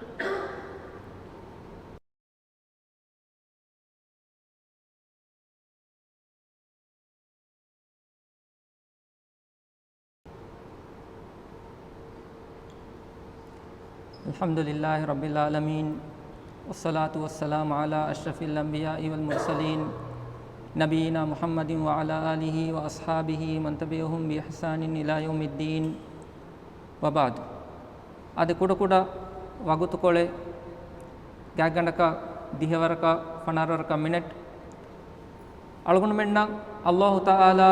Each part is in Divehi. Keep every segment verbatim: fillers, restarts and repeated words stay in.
الحمد لله رب العالمين، والصلاة والسلام على أشرف الأنبياء والمرسلين، نبينا محمد وعلى آله وأصحابه ومن تبعهم بإحسان إلى يوم الدين، وبعد. އަދި ކުޑަކުޑަ ވަގުތުކޮޅެއް، ގާތްގަނޑަކަށް ދިހަވަރަކަށް ފަނަރަވަރަކަށް މިނެޓް، އަޅުގަނޑުމެންނަށް އައްލާހު ތަޢާލާ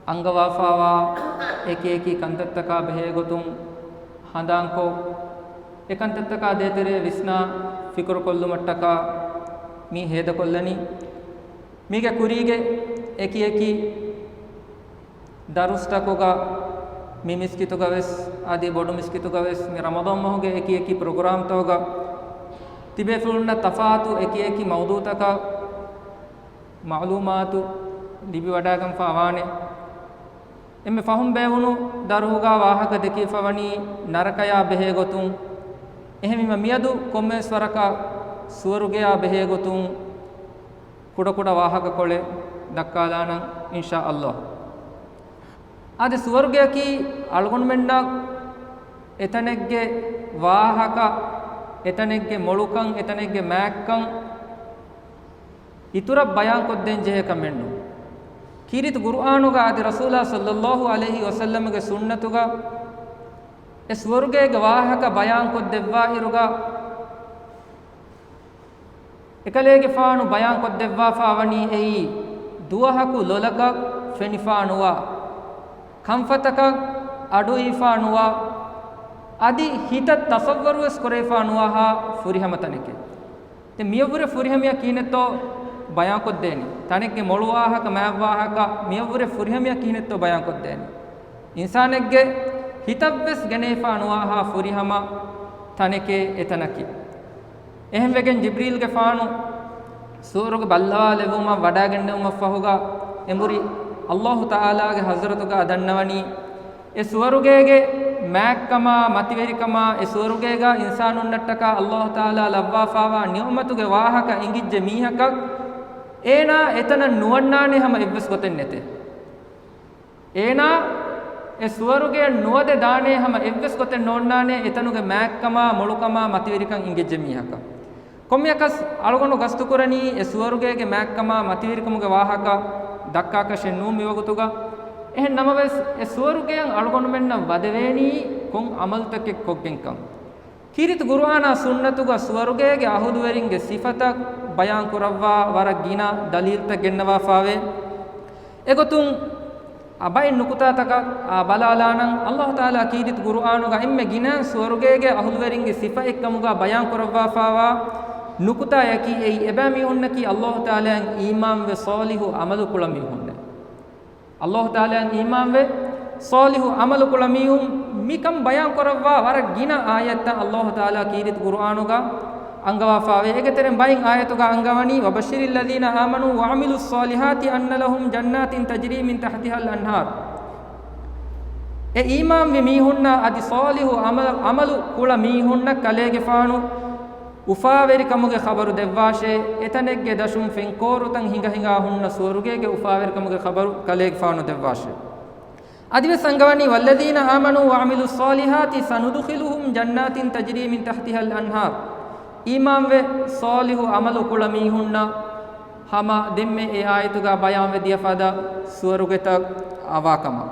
އަންގަވާފާވާ އެކި އެކި ކަންތައްތަކާ ބެހޭގޮތުން ހަނދާންކޮށް، އެ ކަންތައްތަކާ ދޭތެރޭ ވިސްނާ ފިކުރުކޮށްލުމަށްޓަކާ މި ހޭދަކޮށްލަނީ. މީގެ ކުރީގެ އެކި އެކި ދަރުސްތަކުގަ މި މިސްކިތުގަ ވެސް އަދި ބޮޑު މިސްކިތުގަ ވެސް މި ރަމަޟާން މަހުގެ އެކި އެކި ޕްރޮގްރާމްތަކުގަ ތިބޭފުޅުންނަށް ތަފާތު އެކި އެކި މައުޟޫޢުތަކަށް މަޢުލޫމާތު ލިބިވަޑައިގަންފާވާނެ. އެންމެ ފަހުން ބޭއްވުނު ދަރުހުގަ ވާހަކަ ދެކިފަވަނީ ނަރަކަޔާ ބެހޭގޮތުން. އެހެންވީމަ މިއަދު ކޮންމެވެސް ވަރަކަށް ސުވަރުގެޔާ ބެހޭގޮތުން ކުޑަކުޑަ ވާހަކަކޮޅެއް ދައްކާލާނަން، އިންޝާ އައްލާހް. އަދި ސުވަރުގެއަކީ އަޅުގަނޑުމެންނަށް އެތަނެއްގެ ވާހަކަ، އެތަނެއްގެ މޮޅުކަން، އެތަނެއްގެ މާތްކަން އިތުރަށް ބަޔާންކޮށްދޭން ޖެހޭ ކަމެއް ނޫން. ކީރިތި ޤުރުއާނުގަ އަދި ރަސޫލާ ޞައްލައްލާހު ޢަލައިހި ވަސައްލަމަގެ ސުންނަތުގަ އެ ސުވަރުގޭގެ ވާހަކަ ބަޔާންކޮށްދެއްވާއިރުގަ، އެކަލޭގެފާނު ބަޔާންކޮށްދެއްވާފާވަނީ އެއީ، ދުވަހަކު ލޮލަކަށް ފެނިފާނުވާ، ކަންފަތަކަށް އަޑުއިވިފާނުވާ، އަދި ހިތަށް ތަޞައްވަރުވެސް ކުރެވިފާނުވާހާ ފުރިހަމަ ތަނެކޭ. ދެން މިޔަށްވުރެ ފުރިހަމަޔަށް ކިހިނެއްތޯ ބަޔާންކޮށްދޭނީ؟ ތަނެއްގެ މޮޅު ވާހަކަ، މާތް ވާހަކަ، މިޔަށްވުރެ ފުރިހަމަޔަށް ކިހިނެއްތޯ ބަޔާންކޮށްދޭނީ؟ އިންސާނެއްގެ ހިތަށްވެސް ގެނެވިފާ ނުވާހާ ފުރިހަމަ ތަނެކޭ އެތަނަކީ. އެހެންވެގެން ޖިބްރީލްގެފާނު ސުވަރުގެ ބައްލަވާލެއްވުމަށް ވަޑައިގެންނެވުމަށްފަހުގަ އެނބުރި އައްލާހު ތަޢާލާގެ ޙަޟްރަތުގަ ދަންނަވަނީ، އެ ސުވަރުގޭގެ މާތްކަމާ މަތިވެރިކަމާ، އެ ސުވަރުގޭގަ އިންސާނުންނަށްޓަކާ އައްލާހު ތަޢާލާ ލައްވާފާވާ ނިޢުމަތުގެ ވާހަކަ އެނގިއްޖެ މީހަކަށް، އޭނާ އެތަނަށް ނުވަންނާނެ ހަމަ އެއްވެސް ގޮތެއް ނެތޭ. އޭނާ އެ ސުވަރުގެއަށް ނުވަދެ ދާނޭ ހަމަ އެއްވެސް ގޮތެއް ނޯންނާނޭ، އެތަނުގެ މާތްކަމާ މޮޅުކަމާ މަތިވެރިކަން އިނގިއްޖެ މީހަކަށް. ކޮންމެއަކަސް އަޅުގަނޑު ގަސްތުކުރަނީ އެ ސުވަރުގޭގެ މާތްކަމާ މަތިވެރިކަމުގެ ވާހަކަ ދައްކާކަށެއް ނޫން މިވަގުތުގަ. އެހެން ނަމަވެސް، އެ ސުވަރުގެއަށް އަޅުގަނޑުމެންނަށް ވަދެވޭނީ ކޮން ޢަމަލުތަކެއް ކޮށްގެންކަން. ކީރިތި ޤުރުއާނާ ސުންނަތުގަ ސުވަރުގޭގެ އަހުލުވެރިންގެ ސިފަތައް ބަޔާންކުރައްވާ ވަރަށް ގިނަ ދަލީލްތައް ގެންނަވާފާވޭ. އެގޮތުން، އަ، ބައެއް ނުކުތާތަކަށް، އާ، ބަލާލާނަން. އައްލާހު ތަޢާލާ ކީރިތި ޤުރުއާނުގަ އެންމެ ގިނައިން ސުވަރުގޭގެ އަހުލުވެރިންގެ ސިފައެއްކަމުގަ ބަޔާންކުރައްވާފާވާ ނުކުތާޔަކީ އެއީ، އެބައިމީހުންނަކީ އައްލާހު ތަޢާލާއަށް އީމާންވެ ޞާލިޙު ޢަމަލު ކުޅަ މީހުންނޭ. އައްލާހު ތަޢާލާއަށް އީމާންވެ ޞާލިޙު ޢަމަލު ކުޅަ މީހުން މިކަން ބަޔާންކުރައްވާ ވަރަށް ގިނަ އާޔަތްތައް އައްލާހު ތަޢާލާ ކީރިތި ޤުރުއާނުގަ އަންގަވާފާވޭ. އޭގެ ތެރެއިން ބައެއް އާޔަތުގަ އަންގަވަނީ، "وَبَشِّرِ الَّذِينَ آمَنُوا وَعَمِلُوا الصَّالِحَاتِ أَنَّ لَهُمْ جَنَّاتٍ تَجْرِي مِنْ تَحْتِهَا الْأَنْهَارُ." އެ އީމާންވި މީހުންނަށް އަދި ޞާލިޙު ޢަމަލު، ޢަމަލު ކުޅަ މީހުންނަށް ކަލޭގެފާނު އުފާވެރިކަމުގެ ޚަބަރު ދެއްވާށޭ، އެތަނެއްގެ ދަށުން ފެންކޯރުތައް ހިނގަ ހިނގާ ހުންނަ ސުވަރުގޭގެ އުފާވެރިކަމުގެ ޚަބަރު ކަލޭގެފާނު ދެއްވާށޭ. އަދިވެސް އަންގަވަނީ، "وَالَّذِينَ آمَنُوا وَعَمِلُوا الصَّالِحَاتِ سَنُدْخِلُهُمْ جَنَّاتٍ تَجْرِي مِنْ تَحْتِهَا الْأَنْهَارُ." އީމާންވެ، ޞާލިޙު ޢަމަލު ކުޅަ މީހުންނަށް ހަމަ ދެންމެ އެ އާޔަތުގަ ބަޔާންވެ ދިޔަ ފަދަ ސުވަރުގެތައް އަވާކަމަށް.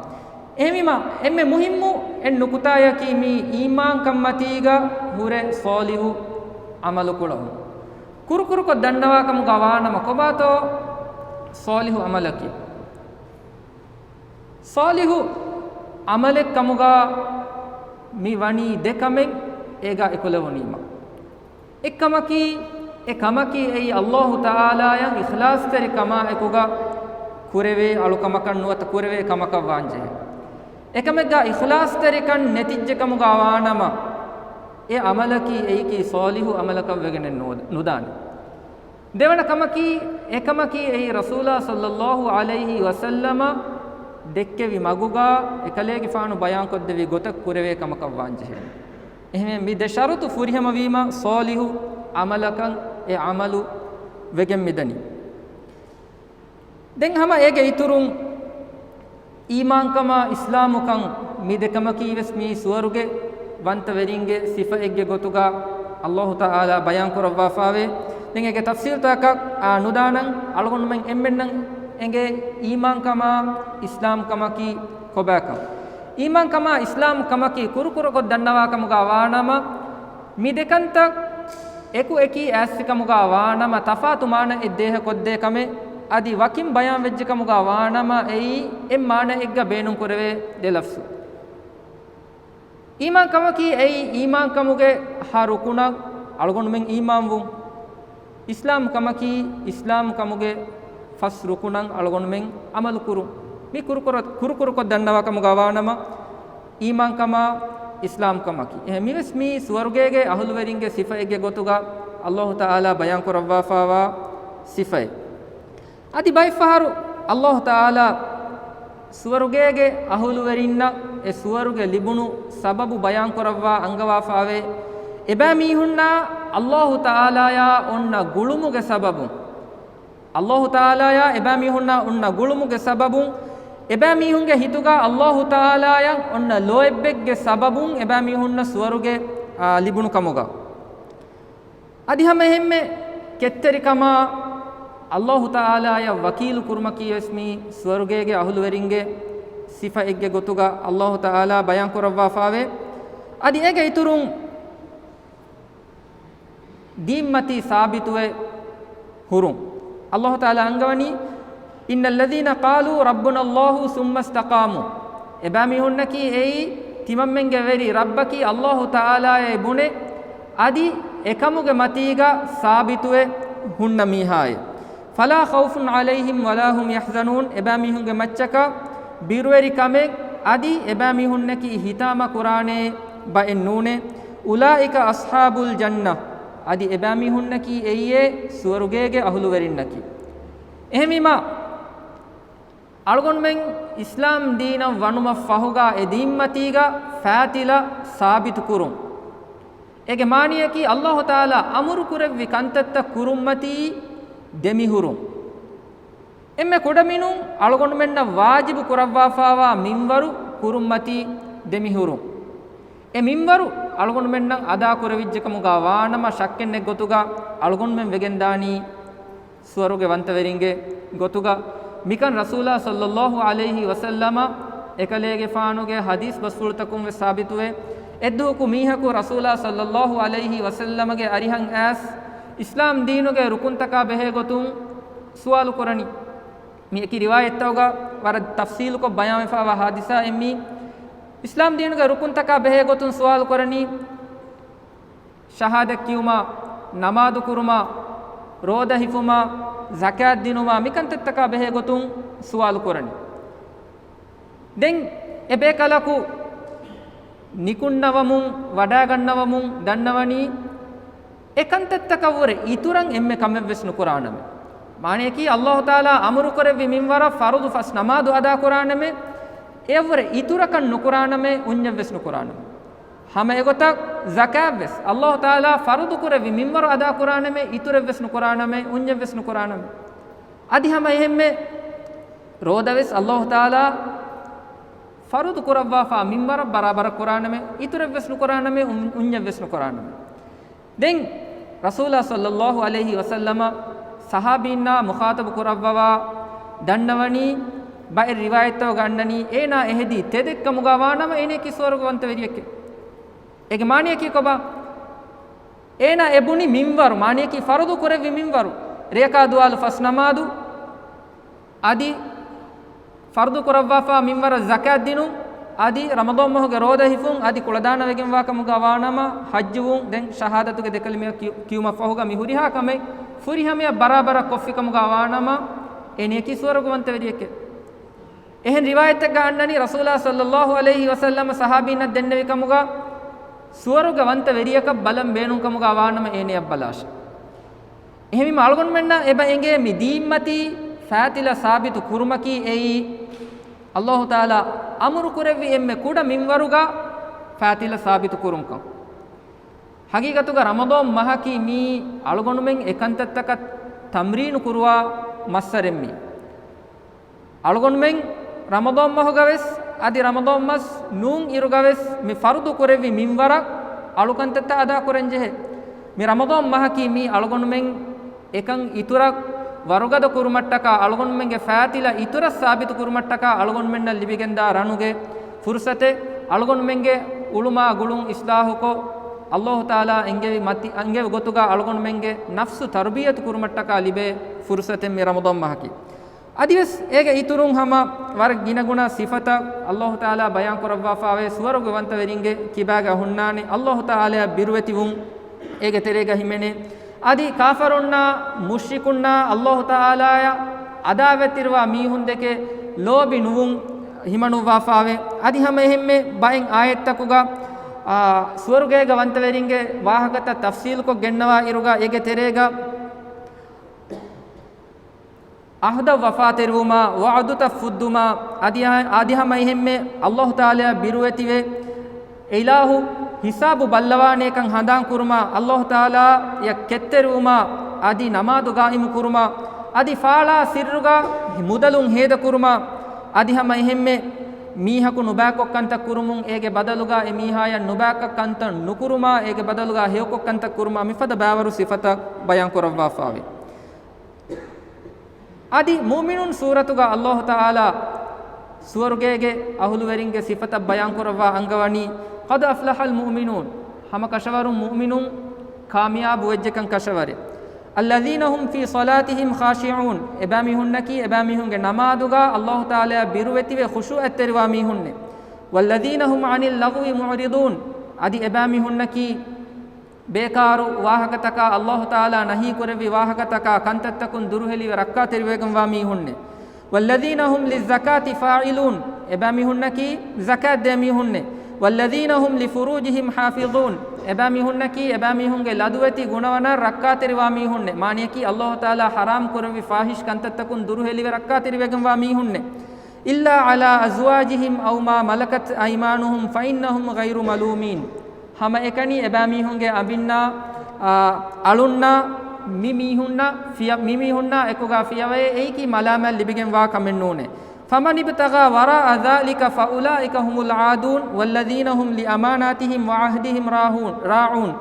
އެހެންވީމަ، އެންމެ މުހިއްމު އެއް ނުކުތާޔަކީ މީ އީމާންކަންމަތީގަ ހުރެ ޞާލިޙު ޢަމަލު ކުޅަހުން. ކުރުކުރުކޮށް ދަންނަވާކަމުގަ ވާނަމަ، ކޮބާތޯ ޞާލިޙު ޢަމަލަކީ؟ ޞާލިޙު ޢަމަލެއް ކަމުގަ މި ވަނީ ދެ ކަމެއް އޭގަ އެކުލެވުނީމަ. އެއްކަމަކީ، އެ ކަމަކީ އެއީ އައްލާހު ތަޢާލާއަށް އިޚްލާޞްތެރިކަމާ އެކުގަ ކުރެވޭ އަޅުކަމަކަށް ނުވަތަ ކުރެވޭ ކަމަކަށް ވާންޖެހޭ. އެކަމެއްގަ އިޚްލާޞްތެރިކަން ނެތިއްޖެ ކަމުގަ ވާނަމަ، އެ ޢަމަލަކީ އެއީކީ ޞާލިޙު ޢަމަލަކަށް ވެގެނެއް ނު، ނުދާނެ. ދެވަނަ ކަމަކީ، އެކަމަކީ އެއީ ރަސޫލާ ޞައްލައްލާހު ޢަލައިހި ވަސައްލަމަ ދެއްކެވި މަގުގަ އެކަލޭގެފާނު ބަޔާންކޮށްދެއްވި ގޮތަށް ކުރެވޭ ކަމަކަށް ވާންޖެހޭނެ. އެހެންވެ، މި ދެ ޝަރުޠު ފުރިހަމަވީމަ، ޞާލިޙު ޢަމަލަކަށް އެ ޢަމަލު ވެގެން މިދަނީ. ދެން ހަމަ އޭގެ އިތުރުން، އީމާންކަމާ އިސްލާމުކަން، މި ދެކަމަކީ ވެސް މީ ސުވަރުގެ ވަންތަވެރިންގެ ސިފައެއްގެ ގޮތުގަ އައްލާހު ތަޢާލާ ބަޔާން ކުރައްވާފާވޭ. ދެން އޭގެ ތަފްޞީލްތަކަށް އާ ނުދާނަން، އަޅުގަނޑުމެން އެންމެންނަށް އެނގޭ އީމާންކަމާ އިސްލާމްކަމަކީ ކޮބާކަން. އީމާންކަމާ އިސްލާމްކަމަކީ ކުރުކުރުކޮށް ދަންނަވާކަމުގަ ވާނަމަ، މި ދެކަންތައް އެކު އެކީ އައިސްފިކަމުގަ ވާނަމަ، ތަފާތު މާނައެއް ދޭހަ ކޮށްދޭ ކަމެއް އަދި ވަކިން ބަޔާންވެއްޖެކަމުގަ ވާނަމަ، އެއީ އެއް މާނައެއްގަ ބޭނުންކުރެވޭ ދެ ލަފްޒު. އީމާންކަމަކީ އެއީ އީމާންކަމުގެ ހަ ރުކުނަށް އަޅުގަނޑުމެން އީމާންވުން. އިސްލާމްކަމަކީ އިސްލާމްކަމުގެ ފަސް ރުކުނަށް އަޅުގަނޑުމެން އަމަލު ކުރުން. މި ކުރުކުރު-، ކުރުކުރުކޮށް ދަންނަވާކަމުގަ ވާނަމަ، އީމާންކަމާ އިސްލާމްކަމަކީ. އެހެން މިވެސް މީ ސުވަރުގޭގެ އަހުލުވެރިންގެ ސިފައެއްގެ ގޮތުގަ އައްލާހު ތަޢާލާ ބަޔާން ކުރައްވާފާވާ ސިފައެއް. އަދި ބައެއްފަހަރު އައްލާހު ތަޢާލާ ސުވަރުގޭގެ އަހުލުވެރިންނަށް އެ ސުވަރުގެ ލިބުނު ސަބަބު ބަޔާން ކުރައްވާ އަންގަވާފާވޭ. އެބައިމީހުންނާ އައްލާހު ތަޢާލާޔާ އޮންނަ ގުޅުމުގެ ސަބަބުން، އައްލާހު ތަޢާލާޔާ އެބައިމީހުންނާ އޮންނަ ގުޅުމުގެ ސަބަބުން، އެބައިމީހުންގެ ހިތުގަ އައްލާހު ތަޢާލާޔަށް އޮންނަ ލޯތްބެއްގެ ސަބަބުން އެބައިމީހުންނަށް ސުވަރުގެ، އާ، ލިބުނު ކަމުގަ. އަދި ހަމަ އެހެންމެ ކެތްތެރިކަމާ އައްލާހު ތަޢާލާޔަށް ވަކީލު ކުރުމަކީ ވެސް މީ ސުވަރުގޭގެ އަހުލުވެރިންގެ ސިފައެއްގެ ގޮތުގަ އައްލާހު ތަޢާލާ ބަޔާން ކުރައްވާފާވޭ. އަދި އޭގެ އިތުރުން ދީންމަތީ ސާބިތުވެ ހުރުން. އައްލާހު ތަޢާލާ އަންގަވަނީ، إن الذين قالوا ربنا الله ثم استقاموا. އެބައިމީހުންނަކީ އެއީ ތިމަންމެންގެ ވެރި ރައްބަކީ އައްލާހު ތަޢާލާއޭ ބުނެ، އަދި އެކަމުގެ މަތީގަ ސާބިތުވެ ހުންނަ މީހާއޭ. فلا خوف عليهم ولا هم يحزنون. އެބައިމީހުންގެ މައްޗަކަށް ބިރުވެރިކަމެއް އަދި އެބައިމީހުންނަކީ ހިތާމަ ކުރާނޭ ބައެއް ނޫނޭ. أولئك أصحاب الجنة. އަދި އެބައިމީހުންނަކީ އެއީއޭ ސުވަރުގޭގެ އަހުލުވެރިންނަކީ. އެހެންވީމާ، އަޅުގަނޑުމެން އިސްލާމް ދީނަށް ވަނުމަށް ފަހުގަ އެ ދީންމަތީގަ ފާތިލަ ސާބިތު ކުރުން. އޭގެ މާނަޔަކީ އައްލާހު ތަޢާލާ އަމުރު ކުރެއްވި ކަންތައްތައް ކުރުންމަތީ ދެމިހުރުން. އެންމެ ކުޑަމިނުން އަޅުގަނޑުމެންނަށް ވާޖިބު ކުރައްވާފާވާ މިންވަރު ކުރުންމަތީ ދެމިހުރުން. އެ މިންވަރު އަޅުގަނޑުމެންނަށް އަދާކުރެވިއްޖެކަމުގަ ވާނަމަ، ޝައްކެއްނެތް ގޮތުގަ އަޅުގަނޑުމެން ވެގެންދާނީ ސުވަރުގެ ވަންތަވެރިންގެ ގޮތުގަ. މިކަން ރަސޫލާ ޞައްލައްލާހު ޢަލައިހި ވަސައްލަމަ އެކަލޭގެފާނުގެ ޙަދީޘް ބަސްފުޅުތަކުން ވެސް ސާބިތުވޭ. އެއްދުވަހަކު މީހަކު ރަސޫލާ ޞައްލައްލާހު ޢަލައިހި ވަސައްލަމަގެ އަރިހަށް އައިސް، އިސްލާމް ދީނުގެ ރުކުންތަކާ ބެހޭ ގޮތުން ސުވާލު ކުރަނީ. މި އެކި ރިވާޔަތްތަކުގަ ވަރަށް ތަފްޞީލުކޮށް ބަޔާންވެފާވާ ޙާދިސާއެއް މީ. އިސްލާމް ދީނުގެ ރުކުންތަކާ ބެހޭ ގޮތުން ސުވާލު ކުރަނީ، ޝަހާދަތް ކިޔުމާ، ނަމާދު ކުރުމާ، ރޯދަ ހިފުމާ، ޒަކާތް ދިނުމާ، މިކަންތައްތަކާ ބެހޭ ގޮތުން ސުވާލު ކުރަނީ. ދެން އެ ބޭކަލަކު ނިކުންނަވަމުން، ވަޑާގަންނަވަމުން ދަންނަވަނީ، އެ ކަންތައްތަކަށްވުރެ އިތުރަށް އެންމެ ކަމެއްވެސް ނުކުރާނަމޭ. މާނަޔަކީ، އައްލާހު ތަޢާލާ އަމުރުކުރެއްވި މިންވަރަށް ފަރުޟު ފަސް ނަމާދު އަދާކުރާނަމޭ، އެއަށްވުރެ އިތުރަކަށް ނުކުރާނަމޭ، އުންޏެއްވެސް ނުކުރާނަމޭ. ހަމަ އެގޮތަށް ޒަކާތްވެސް އައްލާހު ތަޢާލާ ފަރުޟު ކުރެއްވި މިންވަރު އަދާކުރާނަމޭ، އިތުރެއްވެސް ނުކުރާނަމޭ، އުންޏެއްވެސް ނުކުރާނަމޭ. އަދި ހަމަ އެހެންމެ ރޯދަވެސް އައްލާހު ތަޢާލާ ފަރުޟު ކުރައްވާފާ މިންވަރަށް ބަރާބަރަށް ކުރާނަމޭ، އިތުރެއްވެސް ނުކުރާނަމޭ، އުން-، އުންޏެއްވެސް ނުކުރާނަމޭ. ދެން ރަސޫލާ ޞައްލައްލާހު ޢަލައިހި ވަސައްލަމަ ޞަޙާބީންނާ މުޚާޠަބު ކުރައްވަވާ ދަންނަވަނީ، ބައެއް ރިވާޔަތްތަކުގަ އަންނަނީ، އޭނާ އެހެދީ ތެދެއްކަމުގަ ވާނަމަ އޭނައަކީ ސުވަރުގެ ވަންތަވެރިއެކޭ. އޭގެ މާނަޔަކީ ކޮބާ؟ އޭނާ އެ ބުނި މިންވަރު، މާނަޔަކީ ފަރުޟު ކުރެއްވި މިންވަރު، ރެޔަކާ ދުވާލު ފަސް ނަމާދު، އަދި ފަރުޟު ކުރައްވާފާ މިންވަރަށް ޒަކާތް ދިނުން، އަދި ރަމަޟާން މަހުގެ ރޯދަ ހިފުން، އަދި ކުޅަދާނަވެގެންވާ ކަމުގަ ވާނަމަ، ޙައްޖުވުން، ދެން ޝަހާދަތުގެ ދެކަލިމަޔަށް ކިޔު-، ކިޔުމަށްފަހުގަ މި ހުރިހާ ކަމެއް ފުރިހަމަޔަށް ބަރާބަރަށް ކޮށްފިކަމުގަ ވާނަމަ، އޭނައަކީ ސުވަރުގެ ވަންތަވެރިއެކޭ. އެހެން ރިވާޔަތެއްގަ އަންނަނީ، ރަސޫލާ ޞައްލައްލާހު ޢަލައިހި ވަސައްލަމަ ޞަޙާބީންނަށް ދެންނެވި ކަމުގަ، ސުވަރުގެ ވަންތަ ވެރިޔަކަށް ބަލަން ބޭނުން ކަމުގަ ވާނަމަ އޭނައަށް ބަލާށޭ. އެހެންވީމަ އަޅުގަނޑުމެންނަށް އެބަ އެނގޭ މި ދީންމަތީ ފާތިލަ ސާބިތު ކުރުމަކީ އެއީ، އައްލާހު ތަޢާލާ އަމުރު ކުރެއްވި އެންމެ ކުޑަ މިންވަރުގަ ފާތިލަ ސާބިތު ކުރުންކަން. ހަގީގަތުގަ ރަމަޟާން މަހަކީ މީ އަޅުގަނޑުމެން އެކަންތައްތަކަށް ތަމްރީނު ކުރުވާ މައްސަރެއް މީ. އަޅުގަނޑުމެން ރަމަޟާން މަހުގަ ވެސް، އަދި ރަމަޟާން މަސް ނޫން އިރުގަ ވެސް މި ފަރުޟު ކުރެއްވި މިންވަރަށް އަޅުކަންތައްތައް އަދާ ކުރަން ޖެހޭ. މި ރަމަޟާން މަހަކީ މީ އަޅުގަނޑުމެން އެކަން އިތުރަށް ވަރުގަދަ ކުރުމަށްޓަކާ، އަޅުގަނޑުމެންގެ ފާތިލަ އިތުރަށް ސާބިތު ކުރުމަށްޓަކާ އަޅުގަނޑުމެންނަށް ލިބިގެންދާ ރަނުގެ ފުރުސަތެއް. އަޅުގަނޑުމެންގެ އުޅުމާ ގުޅުން އިސްލާހުކޮށް، އައްލާހު ތަޢާލާ އެންގެވި މަތި، އެންގެވި ގޮތުގަ އަޅުގަނޑުމެންގެ ނަފްސު ތަރުބިޔަތު ކުރުމަށްޓަކާ ލިބޭ ފުރުސަތެއް މި ރަމަޟާން މަހަކީ. އަދިވެސް އޭގެ އިތުރުން ހަމަ ވަރަށް ގިނަގުނަ ސިފަތައް އައްލާހު ތަޢާލާ ބަޔާން ކުރައްވާފާވޭ. ސުވަރުގެ ވަންތަވެރިންގެ ކިބާގަ ހުންނާނެ އައްލާހު ތަޢާލާއަށް ބިރުވެތިވުން އޭގެ ތެރޭގަ ހިމެނޭ. އަދި ކާފަރުންނާ މުޝްރިކުންނާ އައްލާހު ތަޢާލާއަށް އަދާވަތިރުވާ މީހުންދެކެ ލޯބި ނުވުން ހިމަނުއްވާފާވޭ. އަދި ހަމަ އެހެންމެ ބައެއް އާޔަތްތަކުގަ، އާ، ސުވަރުގޭގަ ވަންތަވެރިންގެ ވާހަކަތައް ތަފްސީލުކޮށް ގެންނަވާ އިރުގަ އޭގެ ތެރޭގަ އަހުދަށް ވަފާތެރިވުމާ، ވަޢުދުތައް ފުއްދުމާ، އަދި އާ، އަދި ހަމަ އެހެންމެ އައްލާހު ތަޢާލާއަށް ބިރުވެތިވެ، އެ އިލާހު ހިސާބު ބައްލަވާނޭކަން ހަނދާން ކުރުމާ، އައްލާހު ތަޢާލާއަށް ކެތްތެރިވުމާ، އަދި ނަމާދު ގާއިމު ކުރުމާ، އަދި ފާޅާ ސިއްރުގަ މުދަލުން ހޭދަކުރުމާ، އަދި ހަމަ އެހެންމެ މީހަކު ނުބައިކޮށް ކަންތައް ކުރުމުން އޭގެ ބަދަލުގަ އެ މީހާޔަށް ނުބައިކޮށް ކަންތައް ނުކުރުމާ، އޭގެ ބަދަލުގަ ހެޔޮކޮށް ކަންތައް ކުރުމާ، މިފަދަ ބައިވަރު ސިފަތައް ބަޔާން ކުރައްވާފާވޭ. އަދި މުއުމިނުން ސޫރަތުގަ އައްލާހު ތަޢާލާ ސުވަރުގޭގެ އަހުލުވެރިންގެ ސިފަތައް ބަޔާން ކުރައްވާ އަންގަވަނީ، قد أفلح المؤمنون، ހަމަ ކަށަވަރުން މުއުމިނުން ކާމިޔާބު ވެއްޖެކަން ކަށަވަރެއް. الذين هم في صلاتهم خاشعون، އެބައިމީހުންނަކީ އެބައިމީހުންގެ ނަމާދުގަ އައްލާހު ތަޢާލާއަށް ބިރުވެތިވެ ޚުޝޫޢަތްތެރިވާ މީހުންނޭ. والذين هم عن اللغو معرضون، އަދި އެބައިމީހުންނަކީ ބޭކާރު ވާހަކަތަކާ، އައްލާހު ތަޢާލާ ނަހީ ކުރެއްވި ވާހަކަތަކާ، ކަންތައްތަކުން ދުރުހެލިވެ ރައްކާތެރިވެގެންވާ މީހުންނޭ. والذين هم للزكاة فاعلون، އެބައިމީހުންނަކީ ޒަކާތް ދޭ މީހުންނޭ. والذين هم لفروجهم حافظون، އެބައިމީހުންނަކީ އެބައިމީހުންގެ ލަދުވެތި ގުނަވަނަށް ރައްކާތެރިވާ މީހުންނޭ. މާނަޔަކީ އައްލާހު ތަޢާލާ ޙަރާމް ކުރެއްވި ފާޙިޝް ކަންތައްތަކުން ދުރުހެލިވެ ރައްކާތެރިވެގެންވާ މީހުންނޭ. إلا على أزواجهم أو ما ملكت أيمانهم فإنهم غير ملومين. ހަމައެކަނި އެބައިމީހުންގެ އަނބިންނާ، އާ، އަޅުންނާ މި މީހުންނާ ފިޔަ-، މި މީހުންނާ އެކުގަ ފިޔަވައޭ އެއީކީ މަލާމާތް ލިބިގެންވާ ކަމެއް ނޫނޭ. فمن ابتغى وراء ذلك فأولئك هم العادون والذين هم لأماناتهم وعهدهم راهون-، راعون.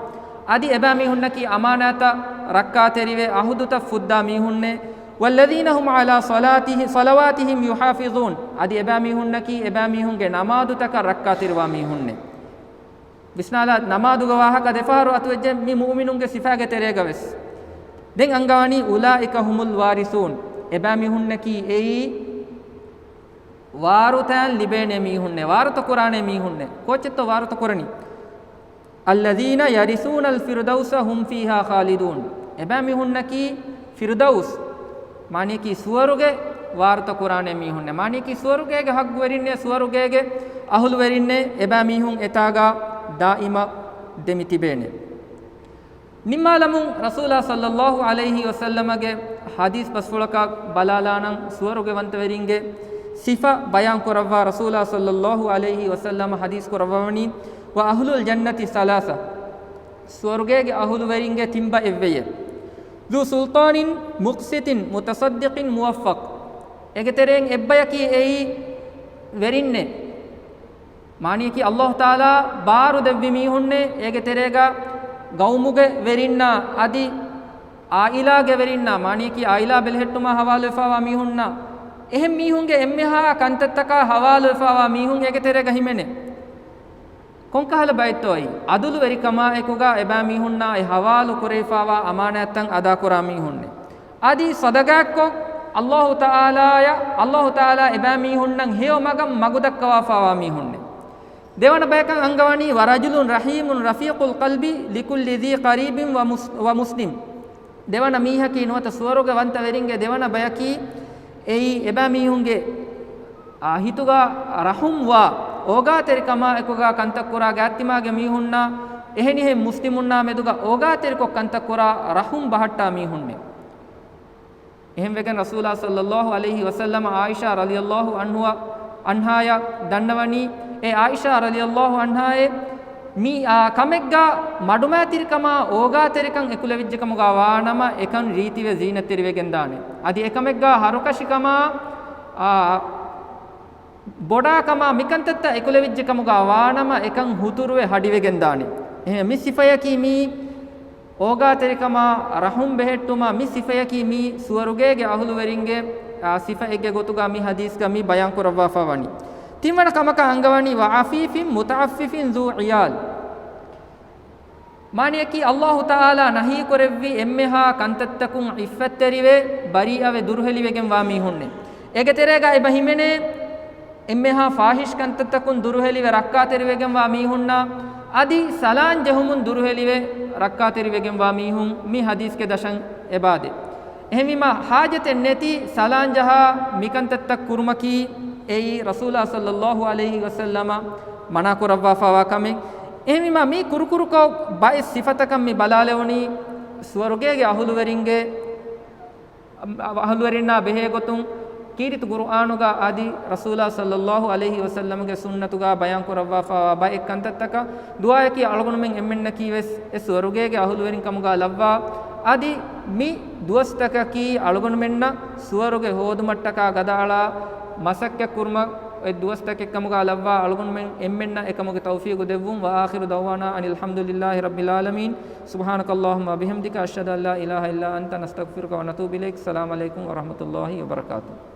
އަދި އެބައިމީހުންނަކީ އަމާނާތަށް ރައްކާތެރިވެ އަހުދުތައް ފުއްދާ މީހުންނޭ. والذين هم على صلاتهم، صلواتهم يحافظون. އަދި އެބައިމީހުންނަކީ އެބައިމީހުންގެ ނަމާދުތަކަށް ރައްކާތެރިވާ މީހުންނޭ. ވިސްނާލާ، ނަމާދުގެ ވާހަކަ ދެފަހަރު އަތުވެއްޖެ މި މުއުމިނުންގެ ސިފާގެ ތެރޭގަ ވެސް. ދެން އަންގަވަނީ، أولئك هم الوارثون، އެބައިމީހުންނަކީ އެއީ ވާރުތައް ލިބޭނެ މީހުންނޭ، ވާރުތަ ކުރާނެ މީހުންނޭ. ކޯޗެއްތޯ ވާރުތަ ކުރަނީ؟ الذين يرثون الفردوس هم فيها خالدون، އެބައިމީހުންނަކީ ފިރުދައުސް، މާނަޔަކީ ސުވަރުގެ ވާރުތަ ކުރާނެ މީހުންނޭ. މާނަޔަކީ ސުވަރުގޭގެ ހައްގުވެރިންނޭ، ސުވަރުގޭގެ އަހުލުވެރިންނޭ، އެބައިމީހުން އެތާގަ ދާއިމަށް ދެމި ތިބޭނެ. ނިންމާލަމުން ރަސޫލާ ޞައްލައްލާހު ޢަލައިހި ވަސައްލަމަގެ ޙަދީޘް ބަސްފުޅަކަށް ބަލާލާނަން، ސުވަރުގެ ވަންތަވެރިންގެ ސިފަ ބަޔާން ކުރައްވާ ރަސޫލާ ޞައްލައްލާހު ޢަލައިހި ވަސައްލަމަ ޙަދީޘް ކުރައްވަވަނީ، وأهل الجنة ثلاثة، ސުވަރުގޭގެ އަހުލުވެރިންގެ ތިން ބައެއްވެޔޭ. ذو سلطان مقسط متصدق موفق. އޭގެ ތެރެއިން އެއްބަޔަކީ އެއީ ވެރިންނޭ. މާނަޔަކީ އައްލާހު ތަޢާލާ ބާރު ދެއްވި މީހުންނޭ، އޭގެ ތެރޭގަ ގައުމުގެ ވެރިންނާ އަދި އާއިލާގެ ވެރިންނާ، މާނަޔަކީ އާއިލާ ބެލެހެއްޓުމާ ޙަވާލުވެފާވާ މީހުންނާ، އެހެން މީހުންގެ އެންމެހާ ކަންތައްތަކާ ޙަވާލުވެފާވާ މީހުން އޭގެ ތެރޭގަ ހިމެނޭ. ކޮންކަހަލަ ބައެއްތޯއީ؟ ޢަދުލުވެރިކަމާއެކުގަ އެބައިމީހުންނާ އެ ޙަވާލު ކުރެވިފާވާ އަމާނާތްތައް އަދާކުރާ މީހުންނޭ. އަދި ޞަދަޤާތްކޮށް، އައްލާހު ތަޢާލާއަށް، އައްލާހު ތަޢާލާ އެބައިމީހުންނަށް ހެޔޮ މަގަށް މަގުދައްކަވާފާވާ މީހުންނޭ. ދެވަނަ ބަޔަކަށް އަންގަވަނީ، ورجل رحيم رفيق القلب لكل ذي قريب ومس-، ومسلم. ދެވަނަ މީހަކީ ނުވަތަ ސުވަރުގެ ވަންތަވެރިންގެ ދެވަނަ ބަޔަކީ، އެއީ އެބައިމީހުންގެ، އާ، ހިތުގަ ރަޙުމްވާ، އޯގާތެރިކަމާއެކުގަ ކަންތައްކުރާ ގާތްތިމާގެ މީހުންނާ، އެހެނިހެން މުސްލިމުންނާ މެދުގަ އޯގާތެރިކޮށް ކަންތައްކުރާ ރަޙުމް ބަހައްޓާ މީހުންނޭ. އެހެންވެގެން ރަސޫލާ ޞައްލައްލާހު ޢަލައިހި ވަސައްލަމަ ޢާއިޝާ ރަޟިޔައްލާހު ޢަންހާ، ޢަންހާޔަށް ދަންނަވަނީ، އޭ ޢާއިޝާ ރަޟިޔައްލާހު ޢަންހާއޭ، މި، އާ، ކަމެއްގަ މަޑުމައިތިރިކަމާ އޯގާތެރިކަން އެކުލެވިއްޖެކަމުގަ ވާނަމަ އެކަން ރީތިވެ ޒީނަތްތެރިވެގެންދާނެ. އަދި އެކަމެއްގަ ހަރުކަށިކަމާ، އާ، ބޮޑާކަމާ މިކަންތައްތައް އެކުލެވިއްޖެކަމުގަ ވާނަމަ އެކަން ހުތުރުވެ ހަޑިވެގެންދާނެ. އެހެން މި ސިފަޔަކީ މީ އޯގާތެރިކަމާ، ރަޙުމް ބެހެއްޓުމާ މި ސިފަޔަކީ މީ ސުވަރުގޭގެ އަހުލުވެރިންގެ، އާ، ސިފައެއްގެ ގޮތުގަ މި ޙަދީޘްގަ މި ބަޔާން ކުރައްވާފަ ވަނީ. ތިންވަނަ ކަމަކަށް އަންގަވަނީ، وعفيف متعفف ذو عيال. މާނަޔަކީ، ﷲ ތަޢާލާ ނަހީކުރެއްވި އެންމެހާ ކަންތައްތަކުން ޢިއްފަތްތެރިވެ، ބަރީއަވެ، ދުރުހެލިވެގެންވާ މީހުންނޭ. އޭގެ ތެރޭގަ އެބަ ހިމެނޭ، އެންމެހާ ފާޙިޝް ކަންތައްތަކުން ދުރުހެލިވެ ރައްކާތެރިވެގެންވާ މީހުންނާ، އަދި ސަލާން ޖެހުމުން ދުރުހެލިވެ ރައްކާތެރިވެގެންވާ މީހުން މި ޙަދީޘްގެ ދަށަށް އެބާދޭ. އެހެންވީމާ، ޙާޖަތެއް ނެތި ސަލާން ޖަހާ މިކަންތައްތައް ކުރުމަކީ އެއީ ރަސޫލާ ޞައްލައްލާހު ޢަލައިހި ވަސައްލަމަ މަނާ ކުރައްވާފަވާ ކަމެއް. އެހެންވީމާ، މި ކުރުކުރުކޮށް ބައެއް ސިފަތަކަށް މި ބަލާލެވުނީ ސުވަރުގޭގެ އަހުލުވެރިންގެ، އަހުލުވެރިންނާ ބެހޭ ގޮތުން ކީރިތި ޤުރުއާނުގަ އަދި ރަސޫލާ ޞައްލައްލާހު ޢަލައިހި ވަސައްލަމަގެ ސުންނަތުގަ ބަޔާން ކުރައްވާފަވާ ބައެއް ކަންތައްތަކަށް ދުޢާއަކީ އަޅުގަނޑުމެން އެންމެންނަކީ ވެސް އެ ސުވަރުގޭގެ އަހުލުވެރިން ކަމުގަ ލައްވާ، އަދި މި ދުވަސްތަކަކީ އަޅުގަނޑުމެންނަށް ސުވަރުގެ ހޯދުމަށްޓަކާ ގަދައަޅާ މަސައްކަތް ކުރުމަށް އޮތް ދުވަސްތަކެއް ކަމުގަ ލައްވާ، އަޅުގަނޑުމެން އެންމެންނަށް އެކަމުގެ ތައުފީޤު ދެއްވުން. وآخر دعوانا أن الحمد لله رب العالمين. سبحانك اللهم وبحمدك، أشهد أن لا إله إلا أنت، نستغفرك ونتوب إليك. السلام عليكم ورحمة الله وبركاته.